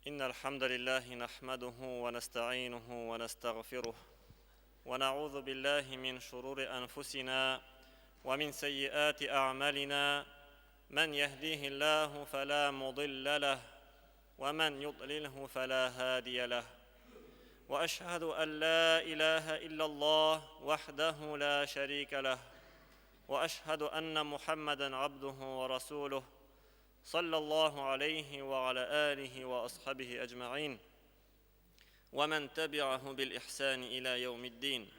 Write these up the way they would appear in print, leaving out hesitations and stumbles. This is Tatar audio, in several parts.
إن الحمد لله نحمده ونستعينه ونستغفره ونعوذ بالله من شرور أنفسنا ومن سيئات أعمالنا من يهديه الله فلا مضل له ومن يضلله فلا هادي له واشهد ان لا اله الا الله وحده لا شريك له واشهد ان محمدا عبده ورسوله صلى الله عليه وعلى اله واصحابه اجمعين ومن تبعه بالاحسان الى يوم الدين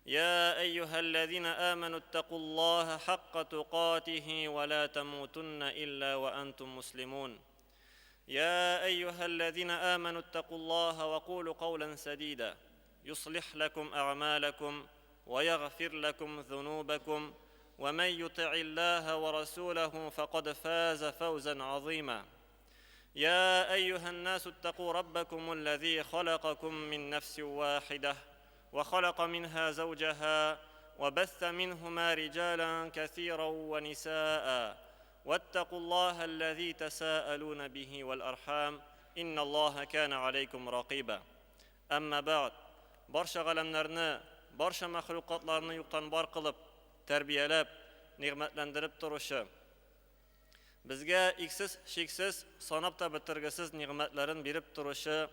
يا ايها الذين امنوا اتقوا الله حق تقاته ولا تموتن الا وانتم مسلمون يا ايها الذين امنوا اتقوا الله وقولوا قولا سديدا يصلح لكم اعمالكم ويغفر لكم ذنوبكم ومن يطع الله ورسوله فقد فاز فوزا عظيما يا ايها الناس اتقوا ربكم الذي خلقكم من نفس واحده وخلق منها زوجها وبث منهما رجالا كثيرا ونساء واتقوا الله الذي تساءلون به والارحام ان الله كان عليكم رقيبا اما بعد барча галәмнәрне барча мәхлукатларны юктан бар кылып тәрбияләп нигъмәтләндереп торучы безгә иксез чиксез санап та бетергесез нигъмәтләрен биреп торучы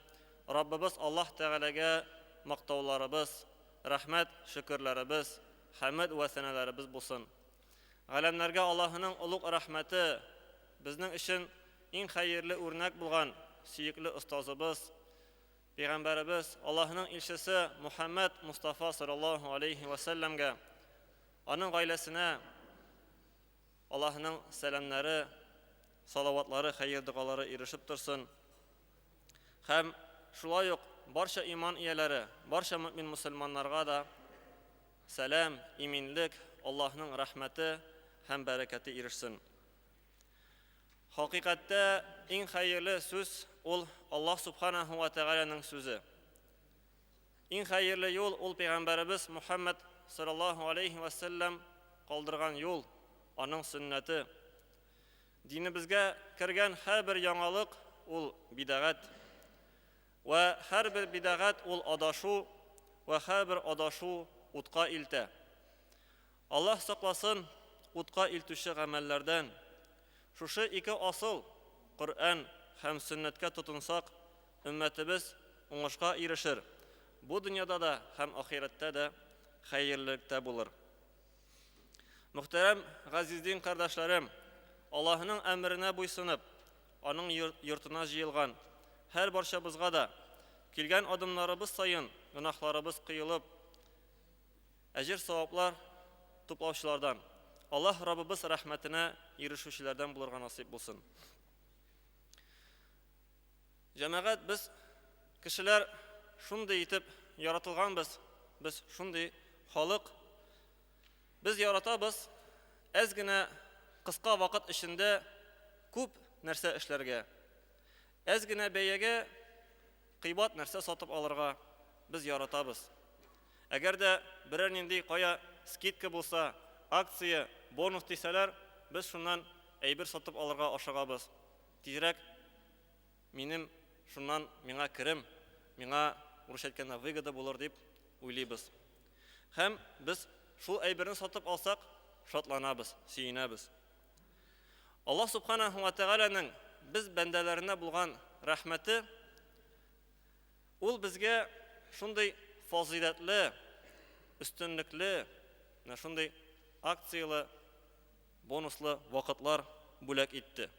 Раббыбыз Аллаһ Тәгаләгә мактауларыбыз, рәхмәт, шөкерләребез, хәмд вә сәнәләребез булсын. Галәмнәргә Аллаһының олуг рәхмәте, безнең өчен иң хәерле үрнәк булган сөекле остазыбыз, пәйгамбәребез, Аллаһының илчесе Мухаммад Мустафа саллаллаһу алейхи ва сәлләмгә, аның гаиләсенә Аллаһының сәламнәре, салаватлары, хәер догалары ирешеп торсын. Һәм шулай ук барча иман ияләре, барча мөмин мөселманнарга да сәлам, иминлек, Аллаһның рәхмәте һәм бәрәкәте ирешсен. Хакыйкатьтә иң хәерле сүз ул Аллаһ субханаһу ва тәгаләнең сүзе. Иң хәерле юл ул пәйгамбәребез Мухаммад саллаллаһу алейхи ва сәлләм калдырган юл, аның сөннәте. Динебезгә кергән һәрбер яңалык ул бидәгать. Вә һәрбер бидәгать ул адашу, вә һәрбер адашу утка илтә. Аллаһ сакласын утка илтүче гамәлләрдән. Шушы ике асыл, Коръән һәм сөннәткә тотынсак, өммәтебез уңышка ирешер, бу дөньяда да һәм ахирәттә дә хәерлелектә булыр. Мөхтәрәм газиз дин кардәшләрем, Аллаһының әмеренә буйсынып, аның йортына җыелган һәр барчабызга да килгән адымнарыбыз саен гөнаһларыбыз коелып, Әҗер-саваплар туплаучылардан, Аллаһ Раббыбыз рәхмәтенә ирешүчеләрдән булырга насыйп булсын. Җәмәгать, без кешеләр шундый итеп яратылганбыз, без шундый халык. Без яратабыз әз генә кыска вакыт эчендә күп нәрсә эшләргә. Әз генә бәягә кыйбат нәрсә сатып алырга без яратабыз. Әгәр дә берәр нинди кая скидка булса, акция, бонус дисәләр, без шуннан әйбер сатып алырга ашыгабыз. Тизрәк минем шуннан миңа керем, миңа, урысча әйткәндә, выгода булыр дип уйлыйбыз. Һәм без шул әйберне сатып алсак, шатланабыз, сөенәбез. Аллаһ Субханаһу ва Тәгаләнең без бәндәләренә булган рәхмәте ул безгә шундый фазыйләтле, өстенлекле, менә шундый акцияле, бонуслы вакытлар бүләк итте.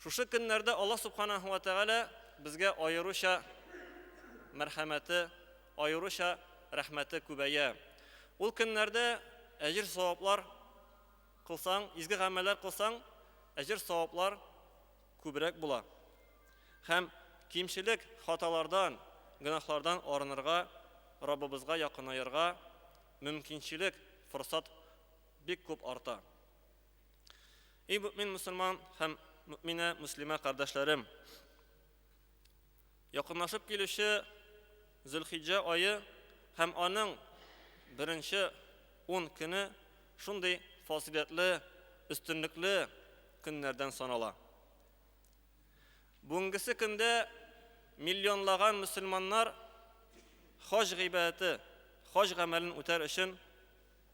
Шушы көннәрдә Аллаһ Субханаһу ва Тәгалә безгә аеруча мәрхәмәте, аеруча рәхмәте күбәя. Ул көннәрдә әҗер-саваплар кылсаң, изге гамәлләр кылсаң, әҗер-саваплар күбрәк була. Һәм кимчелек, хаталардан, гөнаһлардан арынырга, Раббыбызга якынаерга мөмкинчелек, форсат бик күп арта. Эй мөэмин мөселман һәм мөэминә мөслимә кардәшләрем! Якынлашып килүче Зөлхиҗҗә ае һәм аның беренче ун көне шундый фазыйләтле, өстенлекле көннәрдән санала. Бүгенгесе көндә миллионлаган мөселманнар хаҗ гыйбадәте, хаҗ гамәлен үтәр өчен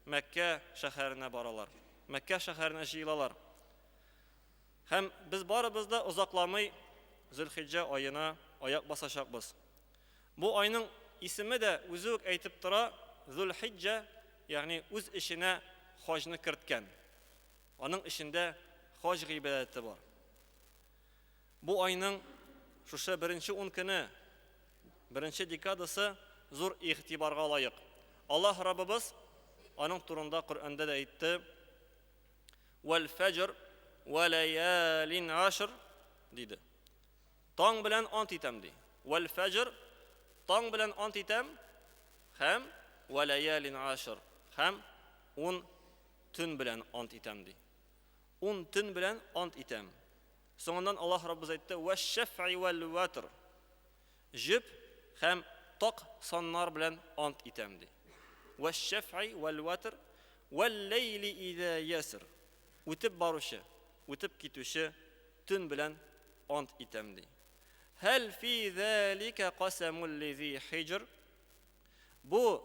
Мәккә шәһәренә баралар. Мәккә шәһәренә җыелалар. Һәм без барыбыз да озакламый Зөлхиҗҗә аена аяк басачакбыз. Бу айның исеме дә үзе үк әйтеп тора, Зөлхиҗҗә, ягъни үз эченә хаҗны керткән. Аның эчендә хаҗ гыйбадәте бар. Бу айның шушы беренче ун көне, беренче декадасы зур игътибарга лаек. Аллаһ Раббыбыз аның турында Коръәндә дә әйтте. Вәл фәҗр вә ләялин ашр диде. Таң белән ант итәм ди. Вәл фәҗр таң белән ант итәм һәм вә ләялин ашр һәм ун төн белән ант итәм ди. Ун төн белән ант итәм. Соңыннан Аллаһ Раббыбыз әйтте, Вәш-шәфгы вәл-вәтр. Җөп һәм так саннар белән ант итәм, ди. Вәш-шәфгы вәл-вәтр вәл-ләйли иза яср. Үтеп баручы, үтеп китүче төн белән ант итәм, ди. Һәл фи залика касамул лизи хиҗр. Бу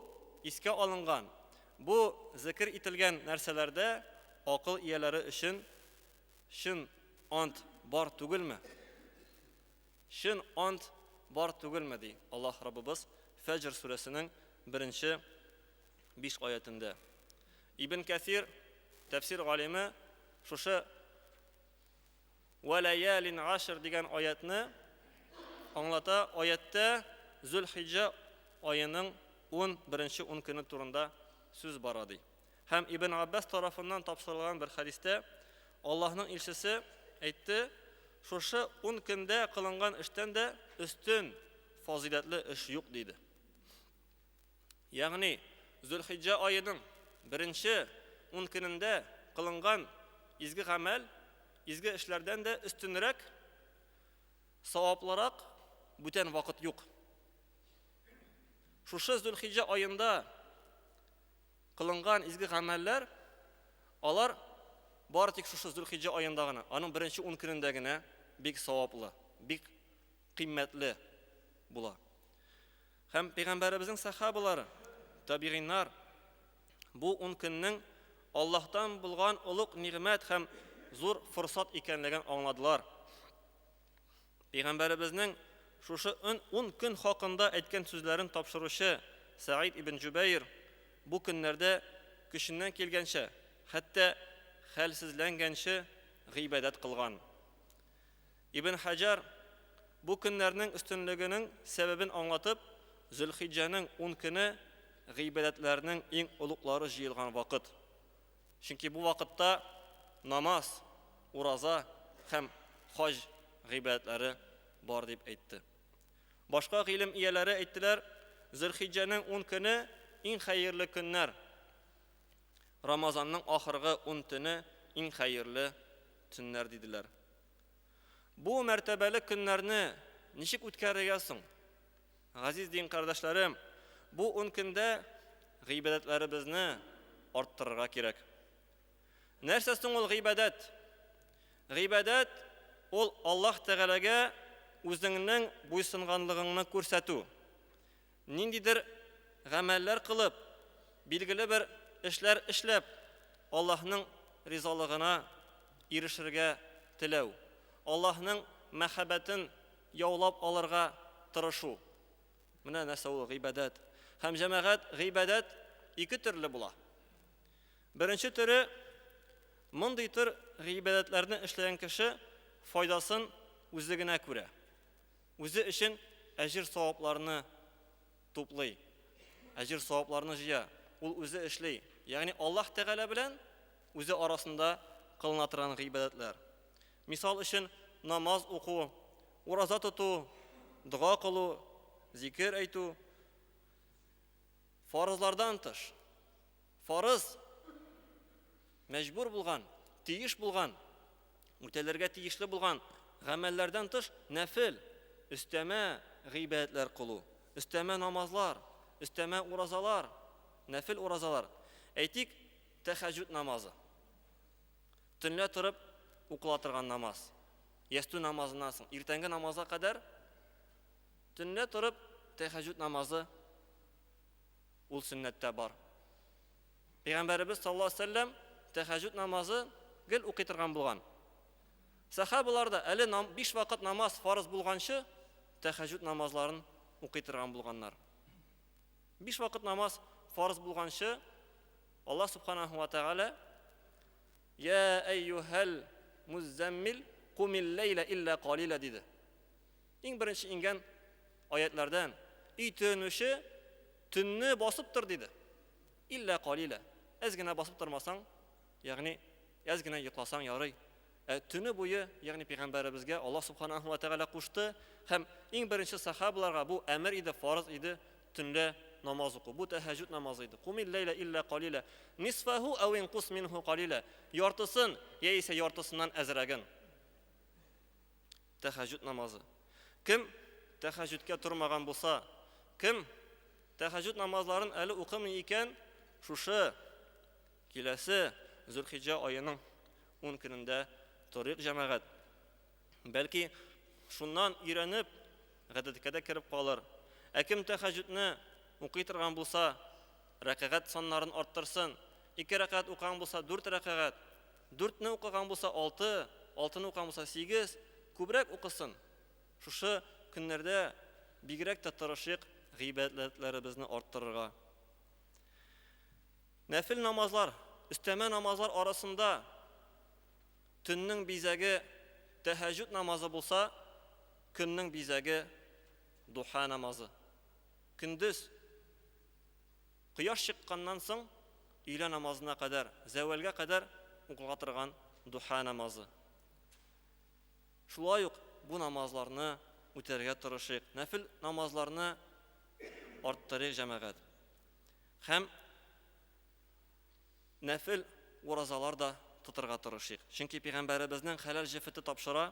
искә алынган, бу зикер ителгән нәрсәләрдә акыл ияләре өчен чын ант бар түгелме? Чын ант бар түгелме, ди Аллаһ Раббыбыз Фәҗр сүрәсенең беренче биш аятендә. Ибн Кәсир, тәфсир галиме, шушы Вә ләялин ашр дигән аятны аңлата. Аятта Зөлхиҗҗә аеның ун беренче ун көне турында сүз бара ди. Һәм Ибн Аббас тарафыннан тапшырылган бер хәдистә Аллаһның илчесе әйтте, шушы ун көндә кылынган эштән дә өстен фазыйләтле эш юк диде. Ягъни Зөлхиҗҗә аеның беренче ун көнендә кылынган изге гамәл, изге эшләрдән дә өстенрәк, саваплырак бүтән вакыт юк. Шушы Зөлхиҗҗә аенда кылынган изге гамәлләр, алар бары тик шушы Зөлхиҗҗә аенда гына, аның беренче ун көнендә генә бик саваплы, бик кыйммәтле була. Һәм пәйгамбәребезнең сахабалары, табигыйннар бу ун көннең Аллаһтан булган олуг нигъмәт һәм зур форсат икәнлеген аңладылар. Пәйгамбәребезнең шушы ун көн хакында әйткән сүзләрен тапшыручы Сәид ибн Җубәйр бу көннәрдә көченнән килгәнчә, хәтта хәлсезләнгәнче гыйбадәт кылган. Ибн Хаҗар бу көннәрнең өстенлегенең сәбәбен аңлатып, Зөлхиҗҗәнең ун көне гыйбадәтләрнең иң олуглары җыелган вакыт. Чөнки бу вакытта намаз, ураза һәм хаҗ гыйбадәтләре бар дип әйтте. Башка гыйлем ияләре әйттеләр, Зөлхиҗҗәнең ун көне иң хәерле көннәр. Рамазанның ахыргы ун төне иң хәерле төннәр диделәр. Бу мәртәбәле көннәрне ничек үткәрергә соң? Газиз дин кардәшләрем, бу ун көндә гыйбадәтләребезне арттырырга кирәк. Нәрсә соң ул гыйбадәт? Гыйбадәт ул Аллаһ Тәгаләгә үзеңнең буйсынганлыгыңны күрсәтү. Ниндидер гамәлләр кылып, билгеле бер эшләр эшләп, Аллаһның ризалыгына ирешергә теләү, Аллаһның мәхәббәтен яулап алырга тырышу. Менә нәрсә ул гыйбадәт. Һәм җәмәгать, гыйбадәт ике төрле була. Беренче төре, мондый төр гыйбадәтләрне эшләгән кеше файдасын үзе генә күрә. Үзе өчен әҗер-савапларны туплый, әҗер-савапларны җыя, ул үзе эшли. Ягъни Аллаһ Тәгалә белән үзе арасында кылына торган гыйбадәтләр. Мисал өчен, намаз уку, ураза тоту, дога кылу, зикер әйтү. Фарызлардан тыш, фарыз мәҗбүр булган, тиеш булган, үтәлергә тиешле булган гамәлләрдән тыш нәфел, өстәмә гыйбадәтләр кылу, өстәмә намазлар, өстәмә уразалар, нәфел уразалар. Әйтик, тәхәҗүд намазы. Төнлә торып укыла торган намаз. Ястү намазыннан соң, иртәнге намазга кадәр төнлә торып тәһәҗҗүд намазы ул сөннәттә бар. Пәйгамбәребез саллаллаһу алейһи вәсәлләм тәһәҗҗүд намазы гел укый торган булган. Сахабалар да әле биш вакыт намаз фарыз булганчы тәһәҗҗүд намазларын укый торган булганнар. Биш вакыт намаз фарыз булганчы Аллаһ субханаху ва тааля Я әйюһәл муззаммил кумил ләйлә илля калила диде. Иң беренче иңгән аятлардан өй төнүче төнне басып тор диде. Илля калила. Әз генә басып тормасаң, ягъни әз генә йокласаң ярый. Ә төне буе, ягъни пәйгамбәребезгә Аллаһ субханаһу ва тәгалә кушты һәм иң беренче сахабаларга бу әмер иде, фарыз иде, төнлә намаз уку. Бу тәһәҗҗүд намазы иде. Кумил ләйлә илля калила. Нисфаху ау инкус минху калила. Яртысын яисә яртысыннан әзрәген. Тәһәҗҗүд намазы. Кем тәһәҗҗүдкә тормаган булса, кем тәһәҗҗүд намазларын әле укымый икән, шушы киләсе Зөлхиҗҗә аеның 10 көнендә торыйк, җәмәгать. Бәлки, шуннан өйрәнеп, гадәткә дә кереп калыр. Ә кем тәһәҗҗүдне укый торган булса, рәкәгать саннарын арттырсын. Ике рәкәгать укыган булса, дүрт рәкәгать. Дүртне укыган булса, алты, алтыны укыган булса, сигез, күбрәк укысын. Шушы көннәрдә бигрәк тә тырышыйк гыйбадәтләребезне арттырырга. Нәфил намазлар, өстәмә намазлар арасында төннең бизәге тәһәҗҗүд намазы булса, көннең бизәге духа намазы. Көндез Кояш чыкканнан соң өйлә намазына кадәр, зәвәлгә кадәр укыла торган духа намазы. Шулай ук бу намазларны үтәргә тырышыйк. Нәфил намазларны арттырыйк, җәмәгать. Һәм нәфил уразалар да тотырга тырышыйк. Чөнки пәйгамбәребезнең хәләл җефете тапшыра.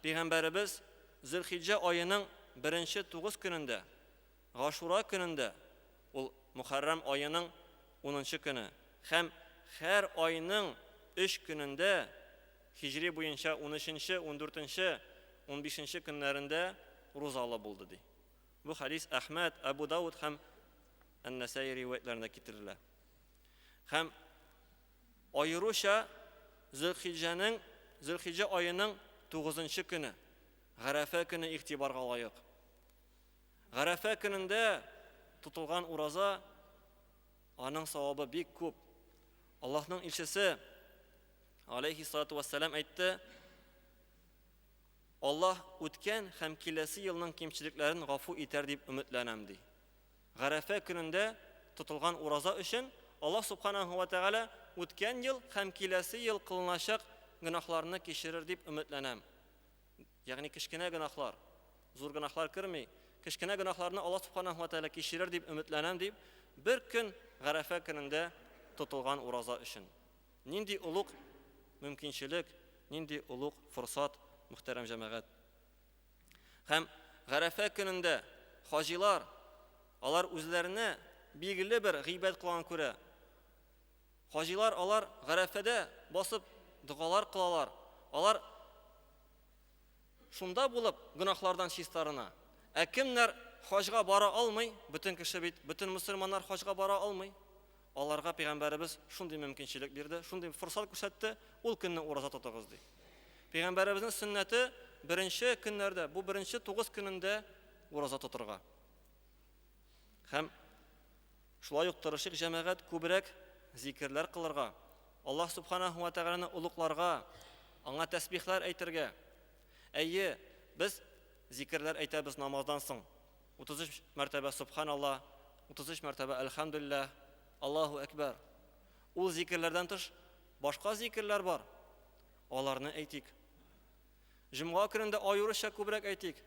Пәйгамбәребез Зөлхиҗҗә аеның беренче тугыз көнендә Гашура көнендә, ул Мөхәррәм аеның унынчы көне, һәм һәр айның өч көнендә, һиҗри буенча унөченче, ундүртенче, унбишенче көннәрендә рузалы булды, ди. Бу хәдис Әхмәд, Әбу Дауд һәм Ән-Нәсәи риваятьләрендә китерелә. Һәм аеруча Зөлхиҗҗәнең, Зөлхиҗҗә аеның тугызынчы көне, Гарәфә көне игътибарга лаек. Гарәфә көнендә тотылган ураза аның савабы бик күп. Аллаһның илчесе алейхиссалату вассалам әйтте, Аллаһ үткән һәм киләсе елның кимчелекләрен гафу итәр дип өметләнәм, ди. Гарәфә көнендә тотылган ураза өчен Аллаһ субханаһу ва тәгалә үткән ел һәм киләсе ел кылыначак гөнаһларны кичерер дип өметләнәм. Ягъни кечкенә гөнаһлар, зур гөнаһлар керми. Кечкенә гөнаһларны Аллаһ Субханаһу ва Тәгалә кичерер дип өметләнәм дип, бер көн Гарәфә көнендә тотылган ураза өчен. Нинди олуг мөмкинчелек, нинди олуг форсат, мөхтәрәм җәмәгать. Һәм Гарәфә көнендә хаҗилар, алар үзләренә билгеле бер гыйбадәт кылган күрә. Хаҗилар алар Гарәфәдә басып догалар кылалар. Алар шунда булып гөнаһлардан чистарына. Ә кемнәр хаҗга бара алмый, бөтен кеше бит, бөтен мөселманнар хаҗга бара алмый. Аларга пәйгамбәребез шундый мөмкинчелек бирде, шундый форсат күрсәтте, ул көнне ураза тотыгыз ди. Пәйгамбәребезнең сөннәте беренче көннәрдә, бу беренче тугыз көнендә ураза тотырга. Һәм Шулай ук тырышыйк, җәмәгать, күбрәк зикерләр кылырга, Аллаһ Сүбхәнәһү вә Тәгаләне олугларга, Аңа тәсбихләр әйтергә. Әйе, без зикерләр әйтәбез намаздан соң. 33 мәртәбә Сүбхәналлаһ, 33 мәртәбә Әлхәмдүлилләһ, Аллаһу Әкбәр. Ул зикерләрдән тыш башка зикерләр бар. Аларны әйтик. Җомга көнендә аеруча күбрәк әйтик.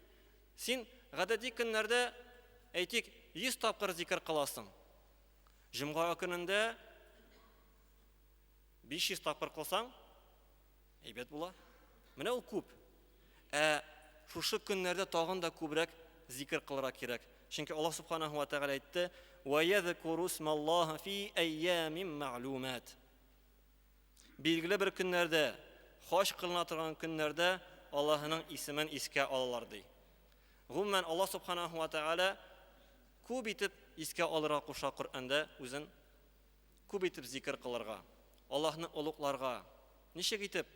Син гадәти көннәрдә, әйтик, 100 тапкыр зикер кыласың. Җомга көнендә 500 тапкыр кылсаң, әйбәт була. Менә ул күп. Ә шушы көннәрдә тагын да күбрәк зикер кылырга кирәк. Чөнки Аллаһ субханаһу ва тәгалә әйтте: "Ва язкуру исмаллаһа фи әйямин мәгълүмат." Билгеле бер көннәрдә, хаҗ кылына торган көннәрдә Аллаһының исемен искә алалар, ди. Гомумән, Аллаһ Субханаһу ва Тәгалә күп итеп искә алырга куша Коръәндә үзен, күп итеп зикер кылырга, Аллаһны олугларга. Ничек итеп?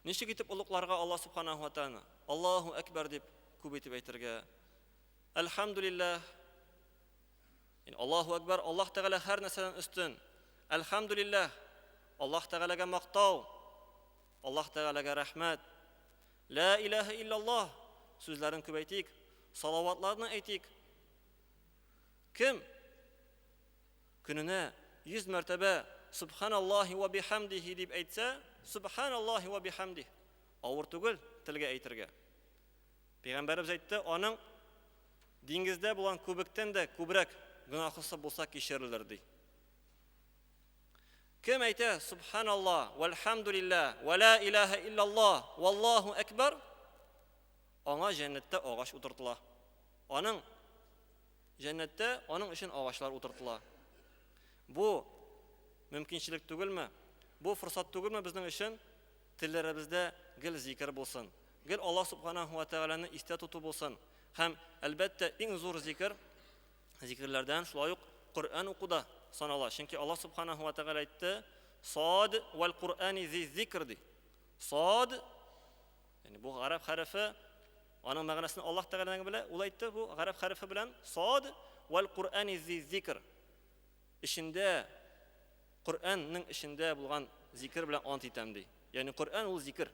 Ничек итеп олугларга Аллаһ Субханаһу ва Тәгаләне? Аллаһу әкбәр дип күп итеп әйтергә. Әлхәмдүлилләһ. Аллаһу әкбәр, Аллаһ Тәгалә һәр нәрсәдән өстен. Әлхәмдүлилләһ. Аллаһ Тәгаләгә мактау. Аллаһ Тәгаләгә рәхмәт. Лә илаһә илляллаһ сүзләрен күбәйтик, салаватларны әйтик. Кем көненә 100 мәртәбә Субханаллаһи ва бихамдихи дип әйтсә, Субханаллаһи ва бихамдих. Авыр түгел телгә әйтергә. Пәйгамбәребез әйтте, аның диңгездә булган күбектән дә күбрәк гөнаһысы булса кичерелер ди. Кем әйтә Субханалла, вәлхәмдүлилләһ, вә лә илаһә илляллаһ, валлаһу әкбәр, аңа җәннәттә агач утыртыла. Аның җәннәттә аның өчен агачлар утыртыла. Бу мөмкинчелек түгелме? Бу форсат түгелме безнең өчен? Телләребездә гел зикер булсын. Гел Аллаһ субханаһу ва тәгаләне истә тоту булсын. Һәм, әлбәттә, иң зур зикер Зикерләрдән шулай ук Коръән уку да санала. Чөнки Аллаһ Субханаһу ва Тәгалә әйтте, Сад вәл Коръәни зи зикр ди. Сад, ягъни бу гарәп хәрефе, аның мәгънәсен Аллаһ Тәгалә генә белә. Ул әйтте бу гарәп хәрефе белән Сад вәл Коръәни зи зикр. Эчендә Коръәннең эчендә булган зикер белән ант итәм ди. Ягъни Коръән ул зикер.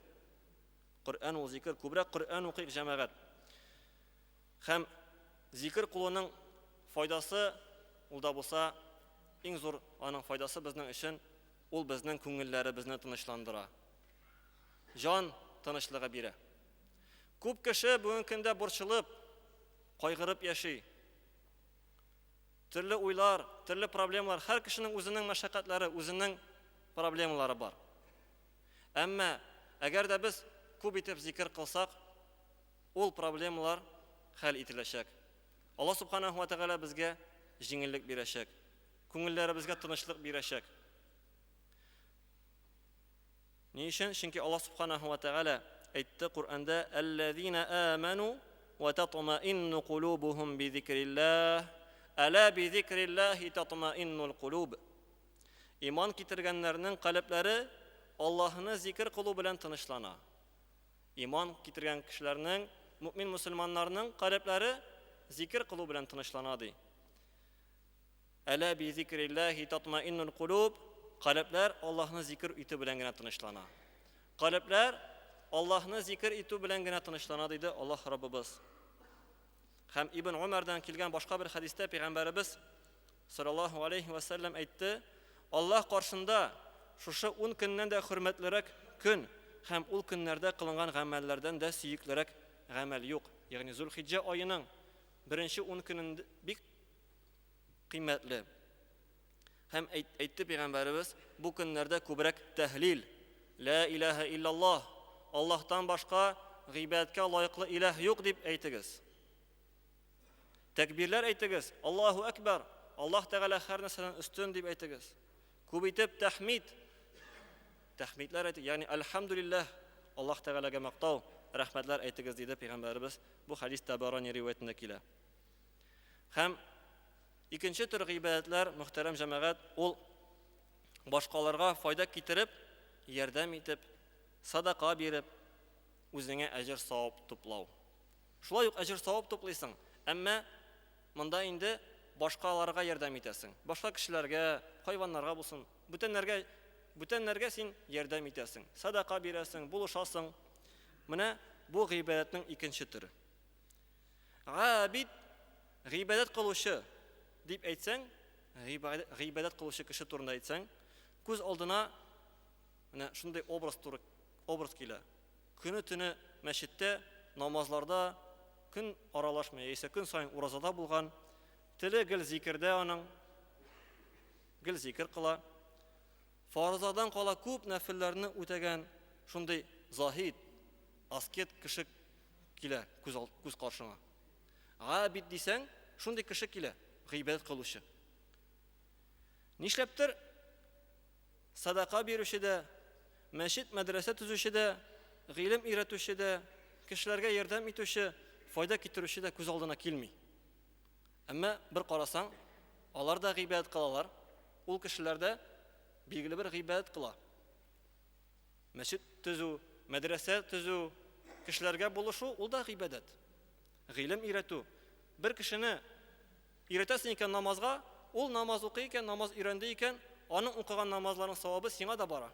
Коръән ул зикер. Күбрәк Коръән укыйк, җәмәгать. Һәм зикер кылуның файдасы, ул да булса, иң зур аның файдасы безнең өчен, ул безнең күңелләребезне тынычландыра. Җан тынычлыгы бирә. Күп кеше бүгенге көндә борчылып, кайгырып яши. Төрле уйлар, төрле проблемалар, һәр кешенең үзенең мәшәкатьләре, үзенең проблемалары бар. Әмма әгәр дә без күп итеп зикер кылсак, Ул проблемалар хәл ителәчәк. Аллаһ Субханаһу ва Тәгалә безгә җиңеллек бирәчәк. Күңелләребезгә тынычлык бирәчәк. Ни өчен? Чөнки Аллаһ Субханаһу ва Тәгалә әйтте Коръәндә: "Әлләзина аману ва татмаинну кулубухум би зикриллаһ, әла би зикриллаһи татмаиннул кулуб". Иман китергәннәрнең калебләре Аллаһны зикер кылу белән тынычлана. Иман китергән кешеләрнең, мөэмин мөселманнарның калебләре зикер кылу белән тынычлана, ди. Әлә би зикрилләһи татмаиннул кулуб, калебләр Аллаһны зикер итү белән генә тынычлана. Калебләр Аллаһны зикер итү белән генә тынычлана, диде Аллаһ Раббыбыз. Һәм Ибн Умардан килгән башка бер хәдистә пәйгамбәребез саллаллаһу алейхи ва сәлләм әйтте, Аллаһ каршында шушы ун көннән дә хөрмәтлерәк көн һәм ул көннәрдә кылынган гамәлләрдән дә сөеклерәк гамәл юк. Ягъни Зулхиҗҗә аеның беренче ун көнен бик кыйммәтле. Һәм әйтте пәйгамбәребез, бу көннәрдә күбрәк тәһлил, Лә илаһә иллаллаһ, Аллаһтан башка гыйбадәткә лаеклы илаһ юк дип әйтегез. Тәкбирләр әйтегез, Аллаһу әкбәр, Аллаһ Тәгалә һәр нәрсәдән өстен дип әйтегез. Күп итеп тәхмид, тәхмидләр әйтегез, ягъни әлхәмдүлилләһ, Аллаһ Тәгаләгә мактау, рәхмәтләр әйтегез, диде пәйгамбәребез. Бу хәдис Табарани риваятендә килә. Һәм икенче төр гыйбадәтләр, мөхтәрәм җәмәгать, ул башкаларга файда китереп, ярдәм итеп, садака биреп, үзеңә әҗер-савап туплау. Шулай ук әҗер-савап туплыйсың, әмма монда инде башкаларга ярдәм итәсең. Башка кешеләргә, хайваннарга булсын, бүтәннәргә, бүтәннәргә син ярдәм итәсең. Садака бирәсең, булышасың. Менә бу гыйбадәтнең икенче төре. Габид, гыйбадәт кылучы дип әйтсәң, гыйбадәт кылучы кеше турында әйтсәң, күз алдына менә шундый образ туры образ килә. Көне-төне мәчеттә, намазларда көн аралашмый, яисә көн саен уразада булган, теле гел зикердә аның, гел зикер кыла. Фарызлардан кала күп нәфелләрне үтәгән шундый заһид, аскет кеше килә күз, күз каршыңа. Габид дисәң, шундый кеше килә, гыйбадәт кылучы. Нишләптер садака бирүче дә, мәчет, мәдрәсә төзүче дә, гыйлем өйрәтүче дә, кешеләргә ярдәм итүче, файда китерүче дә күз алдына килми. Әмма бер карасаң, алар да гыйбадәт кылалар, ул кешеләр дә билгеле бер гыйбадәт кыла. Мәчет төзү, мәдрәсә төзү, кешеләргә булышу ул да гыйбадәт. Гыйлем өйрәтү. Бер кешене өйрәтәсең икән намазга, ул намаз укый икән, намаз өйрәнде икән, аның укыган намазларының савабы сиңа да бара.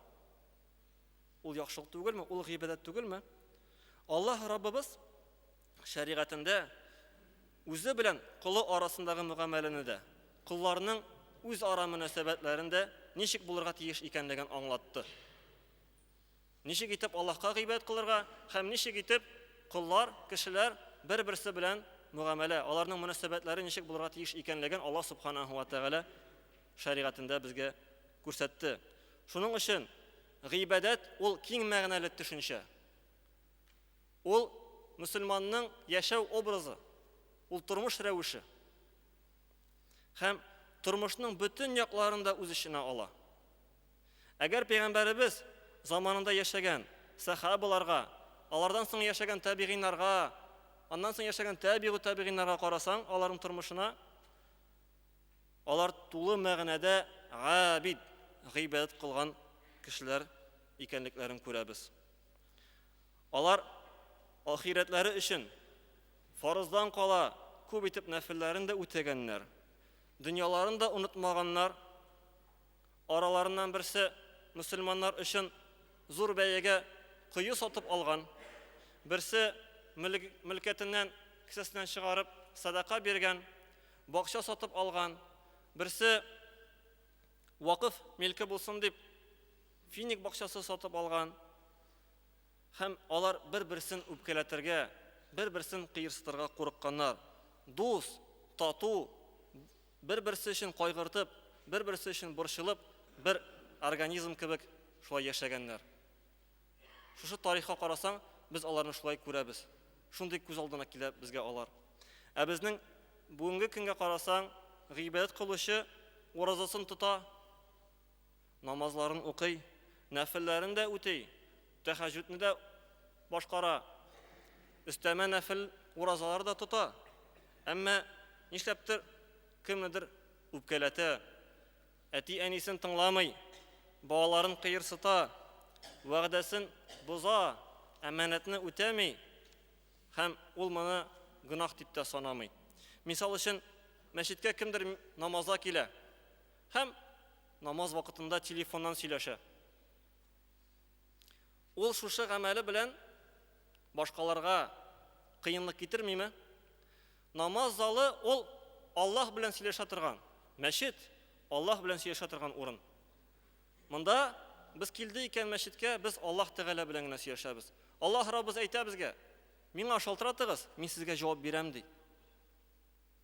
Ул яхшылык түгелме? Ул гыйбадәт түгелме? Аллаһ Раббыбыз шәригатендә үзе белән колы арасындагы мөгамәләне дә, колларның үзара мөнәсәбәтләрен дә ничек булырга тиеш икәнлеген аңлатты. Ничек итеп Аллаһка гыйбадәт кылырга һәм ничек итеп коллар, кешеләр бер-берсе белән мөгамәлә, аларның мөнәсәбәтләре ничек булырга тиеш икәнлеген Аллаһ Субханаһу ва Тәгалә шәригатендә безгә күрсәтте. Шуның өчен гыйбадәт ул киң мәгънәле төшенчә. Ул мөселманның яшәү образы, ул тормыш рәвеше. Һәм тормышның бөтен якларын да үз эченә ала. Әгәр пәйгамбәребез заманында яшәгән сәхабаларга, алардан соң яшәгән табигыйннарга, аннан соң яшәгән табигу табигыйннарга карасаң, аларның тормышына алар тулы мәгънәдә габид, гыйбадәт кылган кешеләр икәнлекләрен күрәбез. Алар ахирәтләре өчен фарыздан кала күп итеп нәфелләрен дә үтәгәннәр, дөньяларын да онытмаганнар. Араларыннан берсе мөселманнар өчен зур бәягә кое сатып алган, берсе мөлкәтеннән кесәсеннән чыгарып садака биргән, бакча сатып алган, берсе вакыф милке булсын дип финик бакчасы сатып алган. Һәм алар бер-берсен үпкәләтергә, бер-берсен кыерсытырга курыкканнар. Дус, тату, бер-берсе өчен кайгыртып, бер-берсе өчен борчылып, бер организм кебек шулай яшәгәннәр. Шушы тарихка карасаң, без аларны шулай күрәбез. Шундый күз алдына килә безгә алар. Ә безнең бүгенге көнгә карасаң, гыйбадәт кылучы уразасын тота, намазларын укый, нәфелләрен дә үти, тәһәҗҗүдне дә башкара, өстәмә нәфел уразалар да тота. Әмма нишләптер кемнедер үпкәләтә, әти-әнисен тыңламый, балаларын кыерсыта, вәгъдәсен боза, әманәтне үтәми һәм ул моны гөнаһ дип тә санамый. Мисал өчен, мәчеткә кемдер намазга килә һәм намаз вакытында телефоннан сөйләшә. Ул шушы гамәле белән башкаларга кыенлык китермиме? Намаз залы ул Аллаһ белән сөйләшә торган, мәчет Аллаһ белән сөйләшә торган урын. Монда без килде икән мәчеткә, без Аллаһ Тәгалә белән генә сөйләшәбез. Аллаһ Раббыз әйтә безгә, миңа шалтыратыгыз, мин сезгә җавап бирәм, ди.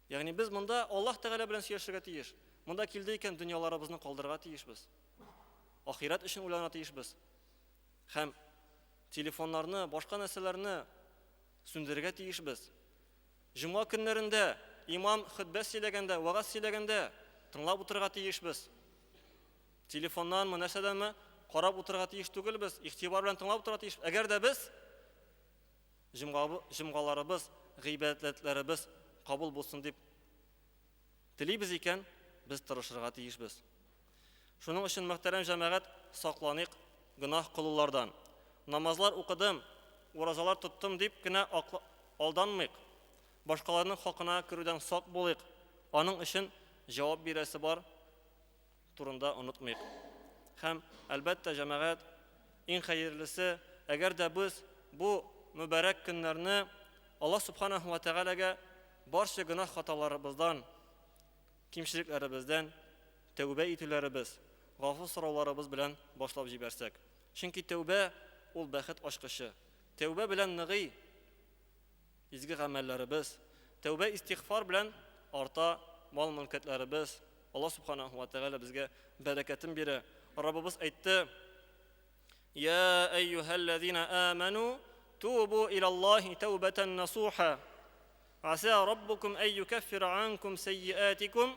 Ягъни без монда Аллаһ Тәгалә белән сөйләшергә тиеш. Монда килде икән, дөньяларыбызны калдырырга тиешбез. Ахирәт өчен уйланырга тиешбез. Һәм телефоннарны, башка нәрсәләрне сүндерергә тиешбез. Җомга көннәрендә имам хөтбә сөйләгәндә, вәгазь сөйләгәндә тыңлап утырырга тиешбез. Телефоннанмы, нәрсәдәнме карап утырырга тиеш түгелбез, игътибар белән тыңлап утырырга тиеш. Әгәр дә без җомгаларыбыз, гыйбадәтләребез кабул булсын дип телибез икән, без тырышырга тиешбез. Шуның өчен, мөхтәрәм җәмәгать, сакланыйк гөнаһ кылулардан. Намазлар укыдым, уразалар тоттым дип кенә алданмыйк. Башкаларның хакына керүдән сак булыйк. Аның өчен җавап бирәсе бар турында онытмыйк. Һәм, әлбәттә, җәмәгать, иң хәерлесе, әгәр дә без бу мөбарәк көннәрне Аллаһ Субханаһу ва Тәгаләгә барча гөнаһ-хаталарыбыздан, кимчелекләребездән тәүбә итүләребез, гафу сорауларыбыз белән башлап җибәрсәк. Чөнки тәүбә ул бәхет ачкычы. Тәүбә белән ныгый изге гамәлләребез, тәүбә истигъфар белән арта мал-мөлкәтләребез. Аллаһ Субханаһу ва Тәгалә безгә бәрәкәтен бирә. Раббыбыз әйтте: Я әйюһәлләзина аману тубу илаллаһи тәүбәтән насуха. Аса раббукум әй юкәффира анкум сәйиатикум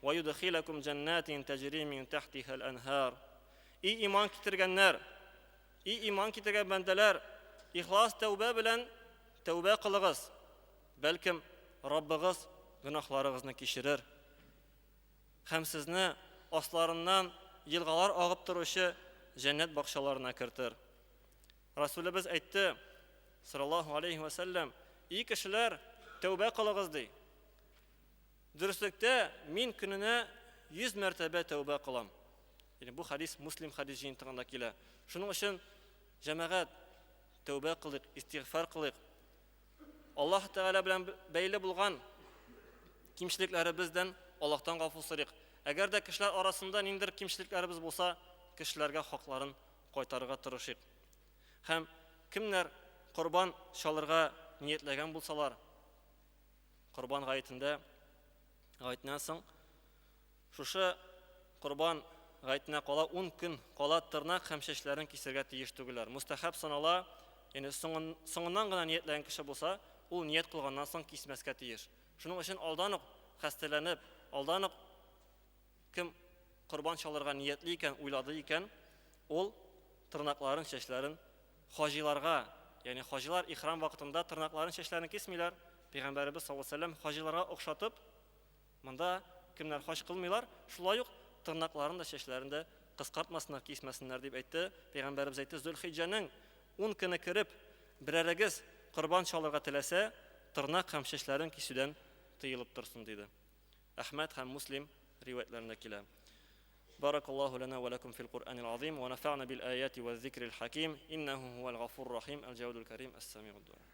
ва юдхилакум җәннатин таҗри мин тахтихал анһар. И иман китергәннәр, и иман китергән бәндәләр, Ихлас тәүбә белән тәүбә кылыгыз. Бәлкем, Раббыгыз гөнаһларыгызны кичерер һәм сезне асларыннан елгалар агып торучы җәннәт бакчаларына кертер. Расулебез әйтте, саллаллаһу алейхи ва сәлләм, И кешеләр, тәүбә кылыгыз, ди. Дөреслектә, мин көненә 100 мәртәбә тәүбә кылам. Ягъни бу хадис Муслим хадис җыентыгында килә. Шуның өчен җәмәгать тәүбә кылыйк, истигъфар кылыйк. Аллаһ Тәгалә белән бәйле булган кимчелекләребездән Аллаһтан гафу сорыйк. Әгәр дә кешеләр арасында ниндидер кимчелекләребез булса, кешеләргә хакларын кайтарырга тырышыйк. Һәм кемнәр корбан чалырга ниятләгән булсалар, корбан гаетендә, гаетеннән соң шушы корбан гаетенә кала 10 көн кала тырнак һәм чәчләрен кисергә тиеш түгелләр. Мустахаб санала, ягъни соңыннан гына ниятләгән кеше булса, ул ният кылганнан соң кисмәскә тиеш. Шуның өчен алдан ук хәстәләнеп, алдан ук кем корбан чалырга ниятли икән, уйлады икән, ул тырнакларын, чәчләрен хаҗиларга, ягъни хаҗилар ихрам вакытында тырнакларын, чәчләрен кисмиләр. Пәйгамбәребез саллаллаһу алейһи ва сәлләм хаҗиларга охшатып, монда кемнәр хаҗ кылмыйлар, шулай ук тырнакларын да, чәчләрен дә кыскартмасыннар, кисмәсеннәр дип әйтте. Пәйгамбәребез әйтте, Зөлхиҗҗәнең 10 көне кереп, берәрегез корбан чалырга теләсә, тырнак һәм чәчләрен кисүдән тыелып торсын, диде. Әхмәд һәм Муслим риваятьләрендә килә. بارك الله لنا ولكم في القرآن العظيم ونفعنا بالآيات والذكر الحكيم إنه هو الغفور الرحيم الجواد الكريم السميع الدعاء.